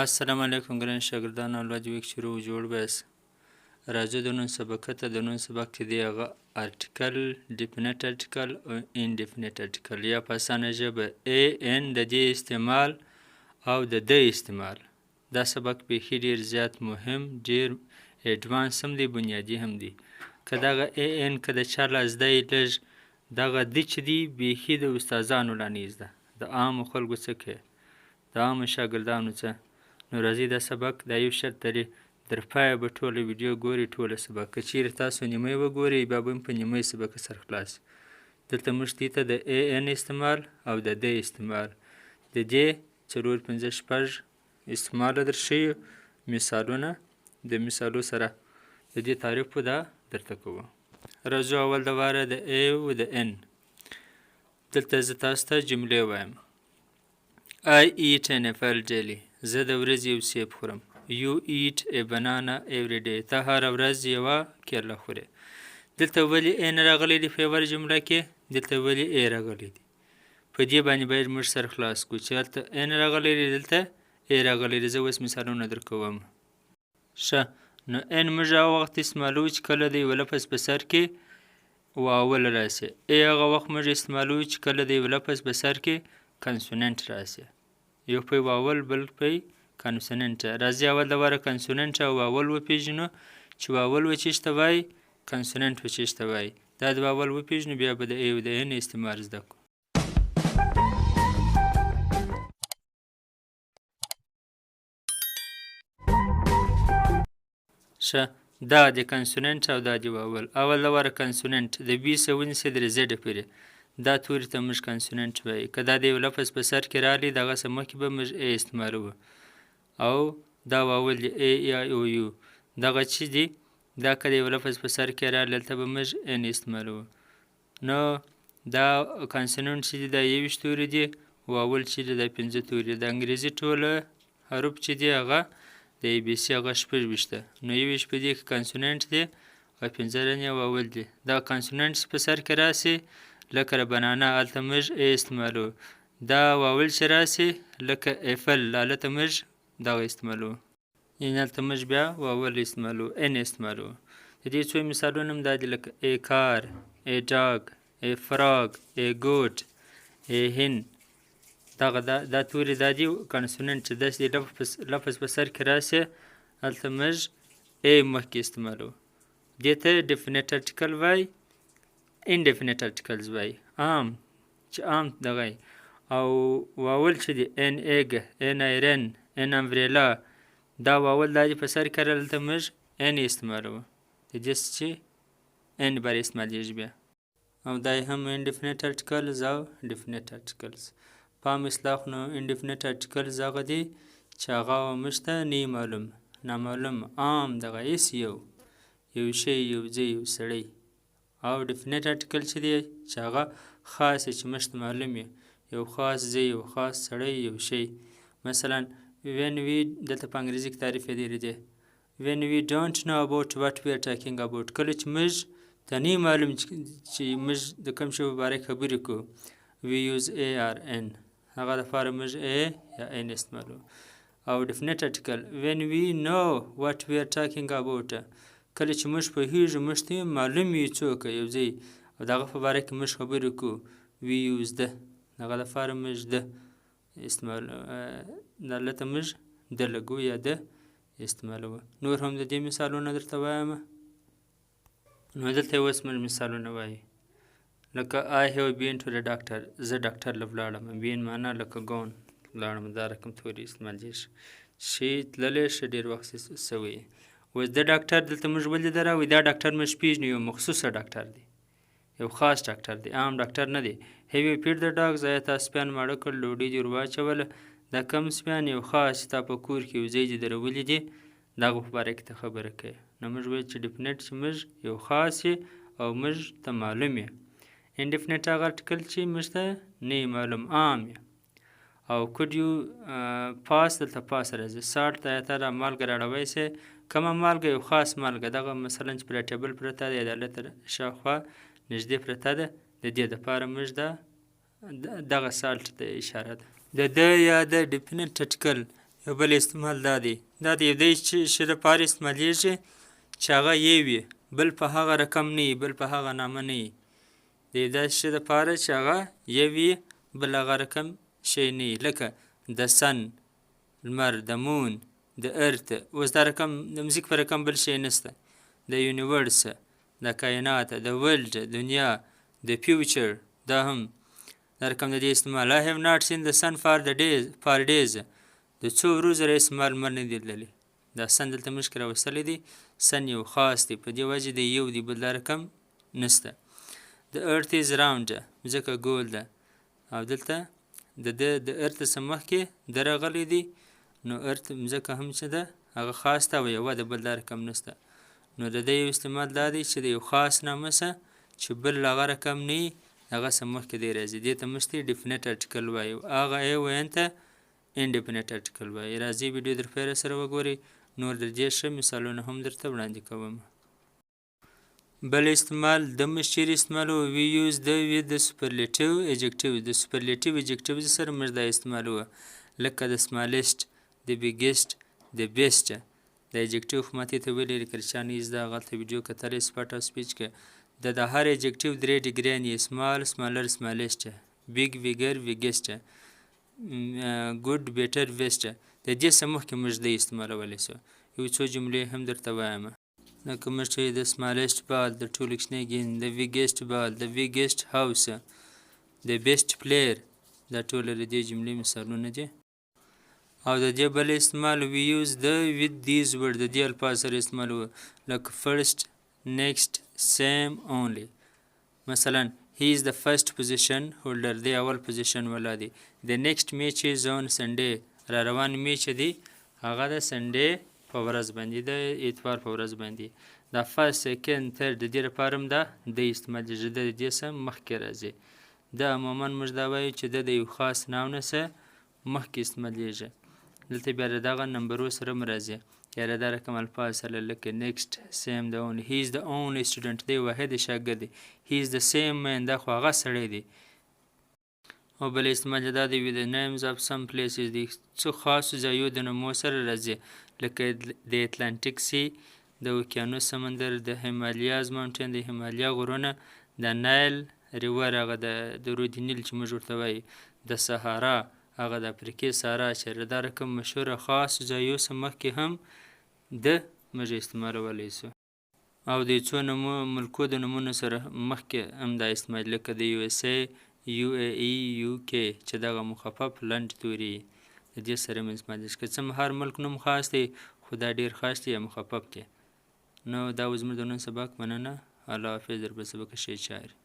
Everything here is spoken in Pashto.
السلام علیکم ګران شاګردانو، الله دې وکړي چې روغ جوړ به یاست. راځو د نن سبق ته. د نن سبق کې دی هغه article، definite article او indefinite article، یا په اسانه ژبه a، an، د دې استعمال او د the استعمال. دا سبق بیخي ډیر زیات مهم، ډیر advance هم دی، بنیادي هم دی. که دغه a، an که د چا لا زده یې لږ، دغه the چې دی بیخي د استادانو لا نه زده، د عامو خلکو څه کوي، د عامو شاګردانو څه؟ نو راځئ، دا سبق دا یو شرط لري: تر پایه به ټوله ویډیو ګورئ، ټوله سبق. که چیرې تاسو نیمه وګورئ، بیا به هم په نیمه سبق سر خلاص. دلته موږ دې ته د a، an استعمال او د the استعمال، د دې څلور، پنځه، شپږ استعمال در ښیو، مثالونه، د مثالو سره د دې تعریف دا درته کوو. راځو اول د واره د a او د an. دلته زه تاسو ته جملې وایم: I eat an apple daily. زه د ورځې یو سیب خورم. You eat a banana every day. ته هره ورځ یوه کیله خورې. دلته ولې an راغلی دی په یوه جمله کې؟ دلته ولې a راغلی دی؟ په دې باندې باید موږ سر خلاص کړو چې هلته an راغلی دی، دلته a راغلی دی. زه اوس مثالونه درکوم. ښه، نو an موږ هغه وخت استعمالوو چې کله د یوه لفظ په سر کې vowel راسي. a هغه وخت موږ استعمالوو چې کله د یوه لفظ په سر کې consonant راسي. یو په vowel، بل په consonant راځي. اول د واره consonant او vowel وپیژنو چې vowel و چیش ته وایي، consonant و چیش ته وایي. دا د vowel وپیژنو، بیا به د a او د an استعمال زده کړو. ښه، دا د consonant او دا د vowel. اول د واره consonant: د B څخه ونیسه تر Z پورې، دا توري ته موږ consonant وایي. که دا د یو لفظ په سر کې راغلی، دغه څه مخکې به موږ a استعمالوو. او دا vowel دی، A، E، I، O، U. دغه چې دي، دا که د یو لفظ په سر کې راغلی، دلته به موږ an استعمالوو. نو دا consonant چې دي، دا 21 توري دي. vowel چې دي، دا پنځه توري دي. د انګریزي ټوله حروف چې دي، هغه د A B C، هغه 26 ده. نو 21 په دې کې consonant دي او پنځه رنې vowel دي. دا consonant په سر کې راسي، لکه banana، هلته موږ a استعمالوو. دا vowel چې راسي، لکه apple، هلته موږ دغه استعمالوو، یعنې هلته موږ بیا vowel استعمالوو، an استعمالوو. د دې څو مثالونه هم دا دي، لکه a car، a dog، a frog، a goat، a hen. دغه دا توري دا دي consonant چې داسې لفظ په سر کې راسي، هلته موږ a مخکې استعمالوو. دې ته definite article وایي، indefinite articles وایي، عام چې عام دغه. او vowel چې دي، an egg، an iron، an umbrella، دا vowel دا دي په سر کې راغلی، دلته موږ an استعمالوو. د دې چې an باره استعمالیږي بیا. او دا هم indefinite articles او definite articles په عام اصطلاح. نو indefinite articles هغه دي چې هغه موږ ته نه معلوم، نامعلوم، عام دغه، هیڅ یو شی، یو ځای، یو سړی. او definite article چې دی، چې هغه خاص چې موږ ته معلوم وي، یو خاص ځای، یو خاص سړی، یو شی. مثلا when we، دلته په انګریزي کې تعریف یې دی دی: when we don't know about what we are talking about، کله چې موږ ته نه معلوم چې موږ د کوم شي په باره کې خبرې کوو، we use a or an. هغه دپاره موږ a یا an استعمالوو. او definite article: when we know what we are talking about، کله چې موږ پوهیږو، موږ ته معلوم وي څوک، یو ځای او د هغه په باره کې موږ خبرې کوو، we use the. هغه دپاره موږ the استعمال، دلته موږ the لګو یا the استعمالوو. نور هم د دې مثالونه درته وایم. نو دلته اوس موږ مثالونه وایو، لکه I have been to the doctor. زه ډاکټر له ولاړم. been معنا لکه gone، لاړم. دا رقم توري استعمالیږي چې تللی ښه ډېر وخت سوی. اوس د ډاکټر دلته موږ ولې دراوي؟ دا ډاکټر موږ پېژنو، یو مخصوصه ډاکټر دی، یو خاص ډاکټر دی، عام ډاکټر نه دی. Have you fed the dogs? آیا تا سپیان ماړه کړل، ډوډۍ دې ور واچوله؟ دا کم سپیان؟ یو خاص چې تا په کور کې یو ځای دې درولي دي، دغه په باره کې ته خبره کوې. نو موږ وایو چې definite چې موږ یو خاص یې او موږ ته معلوم یې. indefinite هغه article چې موږ ته نه معلوم، عام یې. او could you pass، دلته pass راځي، salt. آیا ته دا مالګه راړوی سې؟ کومه مالګه؟ یو خاص مالګه، دغه مثلا چې پر table پرته ده یا دلته شاوخوا نږدې پرته ده، د دې دپاره موږ دا دغه salt ته اشاره ده. د the یا the definite article یو بل استعمال دا دی، دا د یو داسې شي لپاره استعمالیږي چې هغه یو وي، بل په هغه رقم نه وي، بل په هغه نامه نه وي. د یو داسې شي لپاره چې هغه یو وي، بل هغه رقم شی نه وي، لکه the sun لمر، the moon، the earth. اوس دا رقم د مځکې په رقم بل شی نشته. The universe، د کائنات، the world دنیا، the future، دا هم دا رقم د دې استعمال. I have not seen the sun for days. د څو ورځو راهیسې ما لمر نه دی لیدلی. دا sun دلته مخکې راوستلی دی، sun یو خاص دی، په دې وجه دی یو دی، بل دا رقم نشته. The earth is round، مځکه ګول ده، او دلته د earth څخه مخکې the راغلی دی، نو earth مځکه هم چې ده هغه خاص ده او یوه ده، بل دا رقم نشته. نو د دې یو استعمال دا دی چې د یو خاص نامه سه چې بل هغه رقم نه وي، هغه څه مخکې دی راځي. دې ته موږ ته definite article وایو، هغه a او an ته indefinite article وایي. راځئ ویډیو در پیره سره وګورئ، نور د دې ښه مثالونه هم درته وړاندې کوم. بل استعمال د موږ چیرې استعمالوو؟ We use the with the superlative adjective. د superlative adjective سره موږ دا استعمالوو، لکه the smallest، the biggest، the best. د adjective خو ما ته ویلي، که چا نه زده هغه ویډیو کتلی part of speech کې. د هر adjective درې ډګریان یې: small، smaller، smallest، big، bigger، biggest، good، better، best. د دې څخه مخکې موږ the استعمالولی شو. یو څو جملې هم درته وایم، لکه موږ چې the smallest ball، د ټولو کوچنی ګېند، the biggest ball، the biggest house، the best player. دا ټوله د دې جملې مثالونه دي. او د دې بل استعمال، we use the with these word. د دې الفاظ سره استعمالوو، لکه first، next، same، only. مثلا he is the first position holder، دی اول position والا دی. The next match is on Sunday. را روان match دی هغه د Sunday په ورځ باندې، د اتوار په ورځ باندې. دا first، second، third، د دې لپاره هم دا the استعمالیږي، د دې څخه مخکې راځي. دا عموما موږ دا وایو چې د یو خاص noun څخه مخکې استعمالیږي. دلته بیا د دغه نمبرو سره هم راځي، یا د دا رقم الفاظ سره، لکه next، same، the only. He is the only student، دی واحد شاګرد دی. He is the same man، دا خو هغه سړی دی. او بل استعمال دا دی with the names of some places. د څو خاصو ځایو د نومو سره راځي، لکه د Atlantic Sea، د اوقیانوس سمندر، د Himalayas mountain، د هیمالیا غرونه، د Nile River، هغه د رود نیل چې موږ ورته وایو، د سهارا، هغه د افریقې سهارا، چې دا رقم مشهوره خاصو ځایو څخه مخکې هم the موږ استعمالولی شو. او د څو نومو ملکو د نومونو سره مخکې هم دا استعمال، لکه د USA، UAE، UK، چې دغه مخفف لنډ توري د دې سره هم استعمالیږي. که څه هم هر ملک نوم خاص دی، خو دا ډېر خاص دی یا مخفف دی. نو دا و زموږ د نن سبق. مننه، الله حافظ. در بل سبق ښې چارې.